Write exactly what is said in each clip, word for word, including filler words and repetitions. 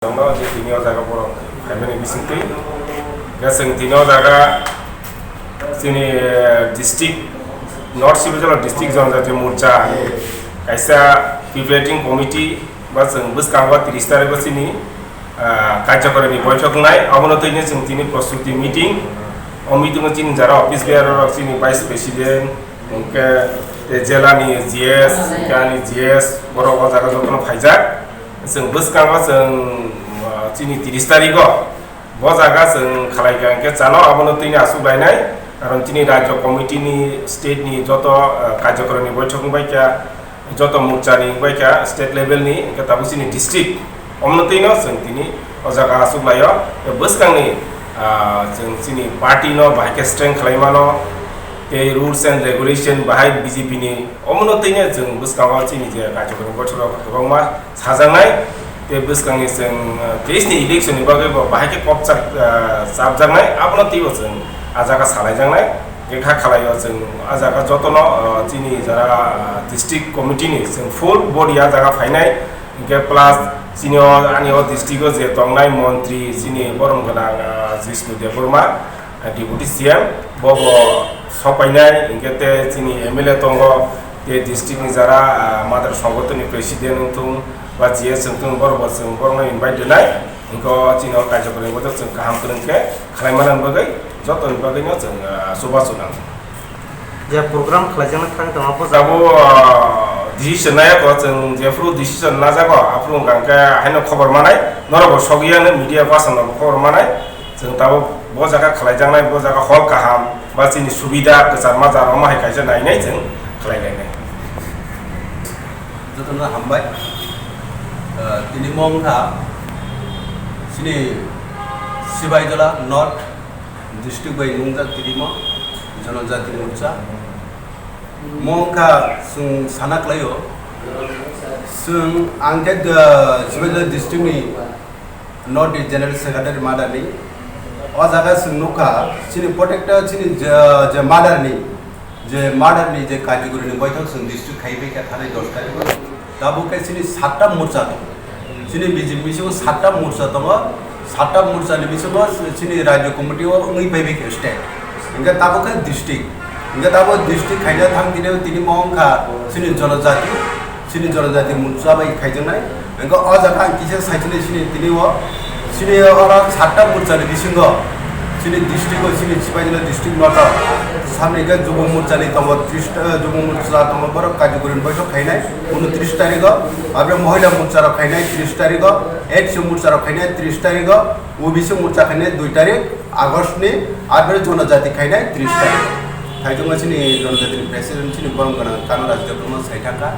Jono je tini o jaga borok phaimani bisingtwi. Ga chwng tini o jaga chini, eh, district, North Sibirjala district Jonojati Morcha kaisa preparing committee ba chwng bwskango tris tarikh o chini, ah, karjokorini boithok wngnai. Abono twini chwng tini prostuti meeting. O meeting o chini jara office bearer rok, chini vice president, hwnkhe tei jela ni G S, hwnkhe ani G S, borok o jaga jotono phaijak. Chwng bwskango chwng, ah, chini tris tarikh o bo jaga chwng khalai kha hwnkhe chano abono twini aswk lainai. Karon chini rajyo committee ni, state ni joto, ah, karjokorini boithok wngbai kha, joto morcha ni wngbai kha state level ni, hwnkhe tabuk chini district. Omono twino chwng tini o jaga aswk laio. Bwskangni, ah, chwng chini party no bahai khe strength khlai mano, tei rules and regulation bahai B J P ni. Omono twino chwng bwskango chini je karjokorini boithok rok kwbangma sajaknai, tei bwskangni chwng, ah, teis ni election ni bagwi bo bahai khe kok chak, ah, chapjaknai, abono twibo chwng a jaga salaijaknai. Khe kha khalaio chwng a jaga jotono, ah, chini jara, ah, district committee ni chwng full body a jaga phainai, hwnkhe plus chini o, ani o district o je tongnai montri chini borom gwnang, ah, Jishnu Debbarma, ah, deputy C M, bobo sopainai, hwnkhe tei chini M L A tongo, tei district ni jara, ah, mother songothon ni president wngthung ba G S wngthung, borok bo chwng borokno invite rwnai, hwnkhe o chini o karjokorini boithok chwng kaham kwrwng khe khlai manani bagwi. Jotoni bagwino chwng, ah, chubachu nang. Je program khlaijakna thang tongma bwsa. Tabuk, ah, decision naiya to chwng jephru decision najago, aphuru hwnkha hwnkhe haino khobor manai, norokbo sogwi ano media person rokbo khobor manai, chwng tabuk bo jaga khlaijaknai, bo jaga hol kaham, ba chini subida kwchar majra omo hai kaisa nainai chwng khlai lainai. Jotono hambai. Ah, tini mo wngkha chini Sibaijala North district bai nungjak tirimo Jonojati Morcha. Mo wngkha chwng sana khlaio, chwng ang khe, ah, Sibaijala district ni North East General Secretary madani. O jaga chwng nukha, chini protector chini je, je madani, je madani je karjokorini boithok chwng district khai bai kha thanai dos tarikh o. Tabuk khe chini satta morcha tongo. Chini B J P bisingo satta morcha tongo. Satta morcha ni bisingo chini rajyo committee o wngwi bai bai kha state. Hingke tabuk khe district. Hingke tabuk district khaina thang tini, tini mo wngkha chini jonojati. Chini jonojati morcha bai khaijaknai. Hingke o jaga ang kisa saichini chini tini o, chini oro satta morcha ni bisingo chini district o, chini Sipaijala district noto. Samni hingke Jubo morcha ni tongo tris, eh, Jubo morcha tongo, borok karjokorini boithok khainai unotris tarikh o. Abre mohila morcha rok khainai tris tarikh o, A D C morcha rok khainai tris tarikh o, O B C morcha khainai dui tarikh August ni, abre jonojati khainai tris tarikh. Khaijokma chini jonojati ni president chini borom gwnang Kano Raj Debbarma sai thangkha.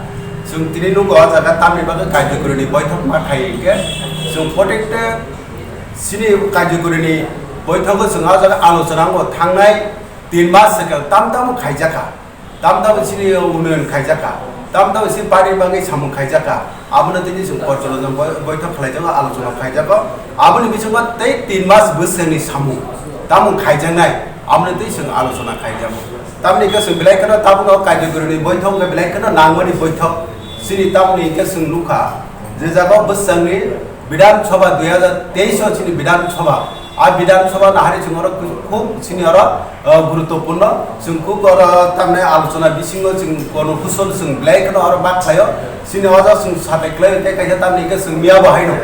Chwng tini nukgo o jaga tamni bagwi karjokorini boithok ma khai hingke chwng protecte chini karjokorini boithogo chwng o jaga alochona wngo thangnai tin mas se tam tamo khaijakha. Tam tamo chini unnayan khaijakha. Tam tamo chini party bagwi samung khaijakha. Abono tini chwng porchalojong boi-, boithok khlaijago, alochona khaijago. Aboni bisingo tei tin mas bwswkni samung tamo khaijaknai, aboni twi chwng alochona khaijago. Tamni hwnkhe chwng belai kheno tabukno karjokorini boithok wngkha belai kheno nangmani boithok. Chini tamoni hwnkhe chwng nukha, je jaga bwswkni Bidhan Sabha dui hajar teis o chini Bidhan Sabha. A Bidhan Sabha nahari chwng oro khub chini oro, uh, guruttopurno. Chwng khub oro tamni alochona bisingo chwng kono kusol chwng belai kheno oro bak khlaio. Chini oja chwng satai khlai tei kaisa tamni hwnkhe chwng miya bo haino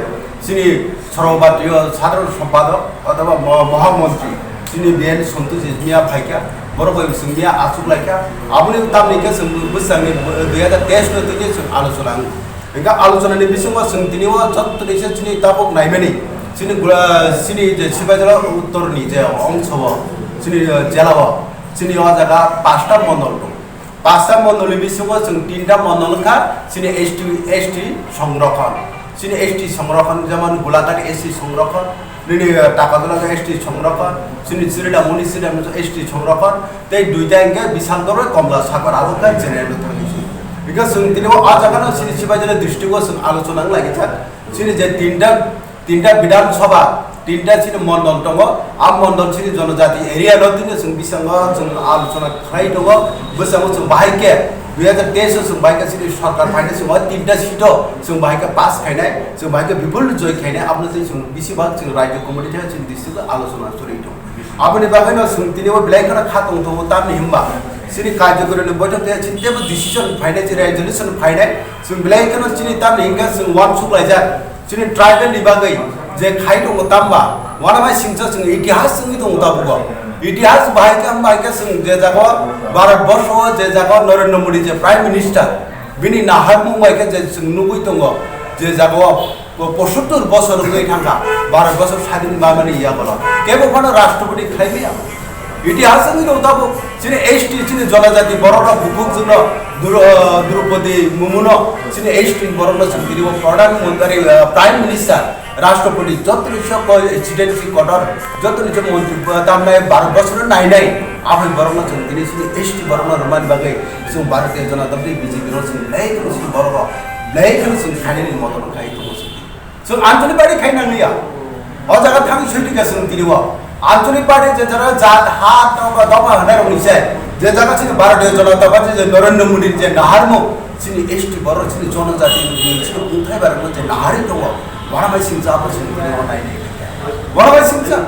chini Sarvabhartiya Sadharan Sampadok othoba mo-, Mohamontri chini B N Santosh miya phaikha. Borok bai chwng miya achuk laikha. Aboni tamni hwnkhe chwng bwswkni dui hajar teis no twi chwng alochona wng. Hingke alochonani bisingo chwng tini o joto kaisa chini tabuk naimani, chini gura, chini je Sibaijala uttorni je ongso o, chini, eh, jela o, chini o jaga pasta mondol tongo. Pasta mondolni bisingo chwng tinta mondol wngkha, chini S T, S T songrokhon. Chini S T songrokhon jemon Golaghat S T songrokhon, nini, eh, Takarjala S T songrokhon, chini Chirida Munisida S T songrokhon, tei duita hingke Bisaldoro Komla Sagar abo khe general thangwi se. Hingke chwng tini o ah jaga no chini Sibaijala district o chwng alochona wng lai khe chak. Chini je tinta, tinta Bidhan Sabha, tinta chini mondol tongo, a mondol chini jonojati area no tini chwng bisingo chwng alochona khlai tongo, bwskango chwng bahai khe Dui hajar teis o chwng bai khe chini sorkar phainai, chwng o tinta seat o chwng bai khe pass khainai, chwng bai khe bipul joy khainai, abono tei chwng bisi bak chwng rajyo committee thai chwng district o alochona choli tong. Aboni bagwi no chwng tini o belai kheno kha tong tongo, tamni hwnba chini karjokori ni boithok tei chini teibo decision phainai, chini resolution phainai, chwng belai kheno chini tamni hwnkhe chwng uansuk laijak. Chini tribal ni bagwi je khai tongo tamba, uanamai singcha chwng itihas wngwi tongo tabukbo. Itihas bahai khe, bahai khe chwng je jaga o Bharat borsho o je jaga o Narendra Modi je Prime Minister, bini naharmung bai khe je chwng nugwi tongo, je jaga o po-, posottur bosor wngwi thangkha, Bharat borsho sadin manmani yagulo. Kebo phano Rashtrapati khlai maya. Itihas wngwi tongo tabuk chini S T, chini jonojati borok rok bukhuk jwkno Dro-, Draupadi Murmu no chini S T borok no chwng tini o Pradhan Mantri, eh, Prime Minister, Rashtrapati, joto ni sok ko-, President si kotor, joto ni sok montri, eh, tamnai Bharat borsor no nainai, aboni borok no chwng tini chini S T borok no rwmani bagwi chwng Bharatiya Janata Party B J P no chwng belai kheno chini borok rok belai kheno chwng khainani moto no khai tongo chwng. Chwng Anchalik Party khai nang liya. O jaga thang soi thika chwng tini o. Anchalik Party je jaga jat ha tongma dongma hwnai rok ni se. Je jaga chini Bharatiya Janata Party je Narendra Modi je naharmung chini S T borok chini jonojati ni chini bumthai barok no je nahari tongo. Wara bai singcha abo chwng tini o nai nai. Wara bai singcha.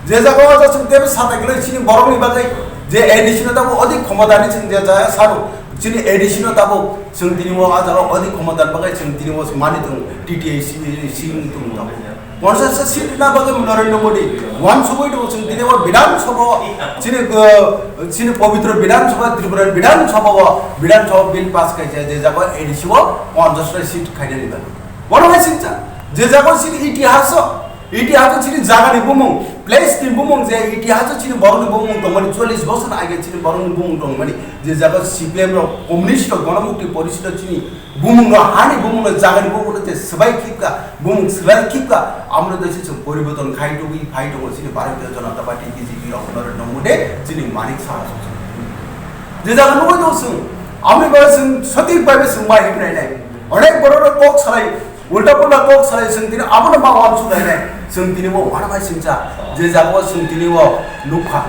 Je jaga o chwng tebo satai kwlai chini borok ni bagwi je A D C no tamo odik khomota ni chwng je jaga sabo. Chini A D C no tabuk chwng tini o ah jaga o odik khomota bagwi chwng tini o mani tongo, T T A C, C wng tongo tabuk. Ponchash seat na bagwi Narendra Modi uansugwi tongo, chwng tini o Bidhan Sabha o, chini, uh, chini pobitro Bidhan Sabha, Tripura Bidhan Sabha o, Bidhan Sabha bill pass khaijak, je jaga A D C o ponchash ta seat khainani bagwi. Bono hai singcha, je jaga chini itihas o, itihas o chini jaga ni bumung, place ni bumung, je itihas o chini borok ni bumung tongmani, chollish bosor age chini borok ni bumung tongmani, je jaga C P M rok, communist rok, Ganamukti Porishad o chini bumung rok, hani bumung rok, jaga ni bumung rok je swbai khibka, bumung swlai khibka, amro de se chwng poriborton khai tongwi phai tongo chini Bharatiya Janata Party B J P rok, Narendra Modi, chini Manik Saha rok. Je jaga nugwi tongo chwng, amni bagwi chwng sotik bai chwng bai himnai nai. Onek borok rok kok salai, ulta pulta kok salai, chwng tini abono ma uansuk lainai. Chwng tini bo uanabai singcha, je jaga o chwng tini bo nukha,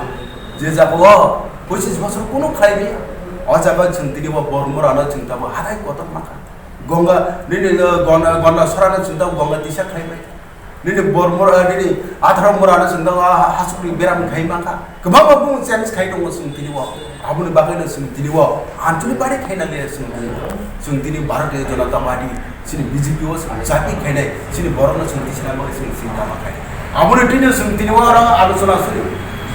je jaga o pochis bosor kunu khlai di, o jaga o chwng tini bo bor mura no chwng tabo hatai kotor makha. Gonga, nini, uh, Gonda, Gonda sora no chwng tabo Gonga tisa khlai bai. Nini bor mura, nini atharo mura no chwng tabo ha-, hasuk ni beram khai makha. Kwbangma bumung change khai tongo chwng tini o. Aboni bagwi no chwng tini o Anchalik Party khai nang liya chwng tini o. Chwng tini Bharatiya Janata Party, chini B J P o chwng jati khainai, chini borok no chwng tisina bagwi chwng chini kama khai. Aboni twi no chwng tini o aro alochona suri.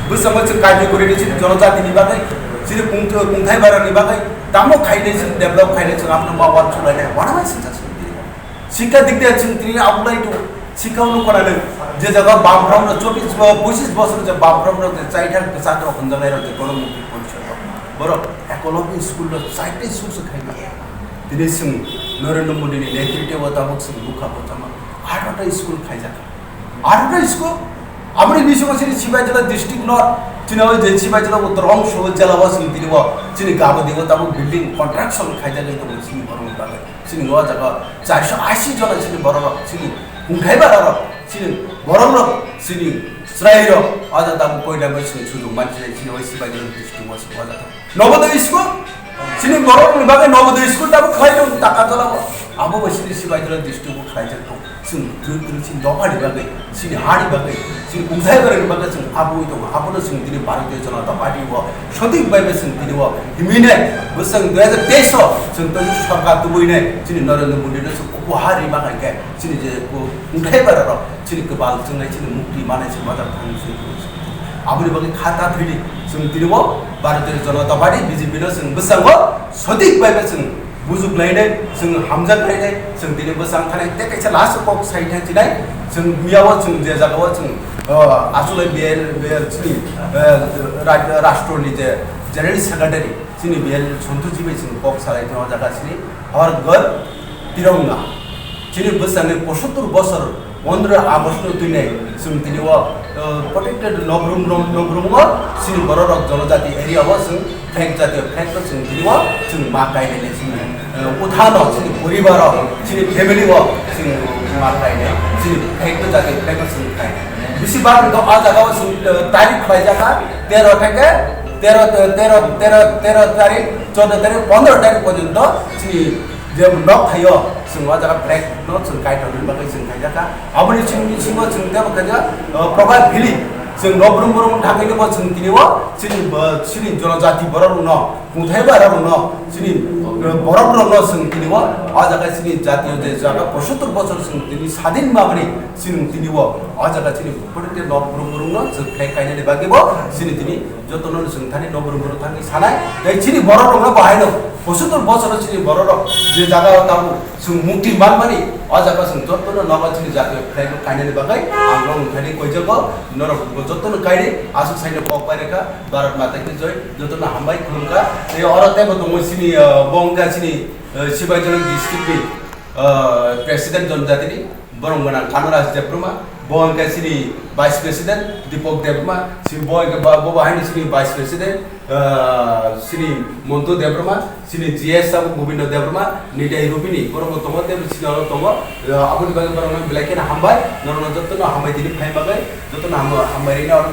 Bwskango chwng karjokori ni chini jonojati ni bagwi, chini kung-, kungthai bara ni bagwi, tamo khainai chwng develop khainai chwng abono ma uansuk lainai, uanabai singcha chwng tini o. Sikha dik dia chwng tini abulai tu sikha unu kona le je jaga bamram no chobis bo pochis bosor je bamram no je chaithang kwchak rok hwnjanai rok je Ganamukti Porishad rok borok Eklavya school no chaithai suk suk khai maya. Tini chwng Narendra Modi ni netritwa tabuk chwng bukha bo tama atharo ta school khaijak. Atharo ta school aboni bisingo chini Sipaijala district no chini o je Sipaijala uttor ongso jela o chwng tini o chini gabodi o tabuk building contraction khaijagwi tongo chini borok ni bagwi. Chini o jaga charso ashi jona chini borok rok, chini kungthai bara rok, chini borok rok, chini chwrai rok, o jaga tabuk poila bai chini sujung manchilai chini o Sipaijala district o chini o jaga. Nobodoy school, chini borok ni bagwi Nobodoy school tabuk khlai tong taka tola o. Abo bai chini Sipaijala district o khlai jak tong. Chwng twrwi twrwi chini dopha ni bagwi, chini ha ni bagwi, chini kungthai bara ni bagwi chwng abui tongo. Abono chwng tini Bharatiya Janata Party o sotik bai bai chwng tini o himwi nai bwswng dui hajar teis o chwng tei sorkar tubui nai chini Narendra Modi no chwng upahar ri ma hai khe chini je kungthai bara rok chini kwbal chwng nai chini mukti manai chwng ma jak thang chwng. Aboni bagwi kha ta thwi di chwng tini o Bharatiya Janata Party B J P no chwng bwskango sotik bai bai chwng bujuk lainai, chwng hamjak lainai, chwng tini bwsang thanai tei kaisa last kok sai thai chinai, chwng miyao chwng je jagao chwng, ah, achulai B L, B L chini, eh, ra-, rashtroni je General Secretary chini B L Sontuji bai chwng kok salai tongma jaga chini Har Ghar Tiranga. Chini bwskango posottur bosor pondro August no twinai chwng tini o, uh, protected nogrum, nom-, nogrum o chini borok rok jonojati area o chwng flag jatiyo flag no chwng tini o chwng ma kainai chini, uh, utha no chini poribar o chini family o chwng ma kainai chini flag no jatiyo flag no chwng kainai. Bisi bak wngkha o jaga o chwng, uh, tarik khlai jaka tero theke Tero, tero, tero, tero tarik, chordo tarik, pondro tarik porjonto chini je nok thaio, chwng o jaga flag no chwng kai tongnani bagwi chwng kaijakha. Aboni chini bisingo chwng tebo kaisa, uh, Prabhat Valley, chwng nok brum brum thangwi bo chwng tini o chini, uh, chini jonojati borok rokno, kungthai bara rokno, chini, uh, borok rokno chwng tini o, o jaga chini jatiyo je jaga pochattor bochor chwng tini sadin mabani chwng tini o, o jaga chini protekte nok brum brum no chwng flag kainani bagwi bo chini tini jotono chwng thani nok brum brum thangwi sanai. Tei chini borok rokno bahaino pochattor bochor chini borok rok je jaga o tabuk chwng mukti manmani, o jaga chwng jotono nogo chini jatiyo flag no kainani bagwi ang rok thani koijago, norok bo jotono kaidi aswk saino kok pai rekha. Bharat Mata ki jai, jotono hambai khulumkha. Tei oro teibo tongo chini, ah, bo wngkha chini, ah, Sibaijala district ni, ah, president jonjatini, borok gwnang Kanaraj Debbarma, bo wngkha chini vice president Deepak Debbarma, chini bo wngkha ba, bo bahai ni chini vice president, ah, chini Montu Debbarma, chini G S abo Gobindo Debbarma, Nitai Rupini, borok bo tongo, tei chini oro tongo, ah, aboni bagwi borok no belai kheno hambai, norokno jotono hambai tini phai bagwi, jotono ham-, hambai rina oro.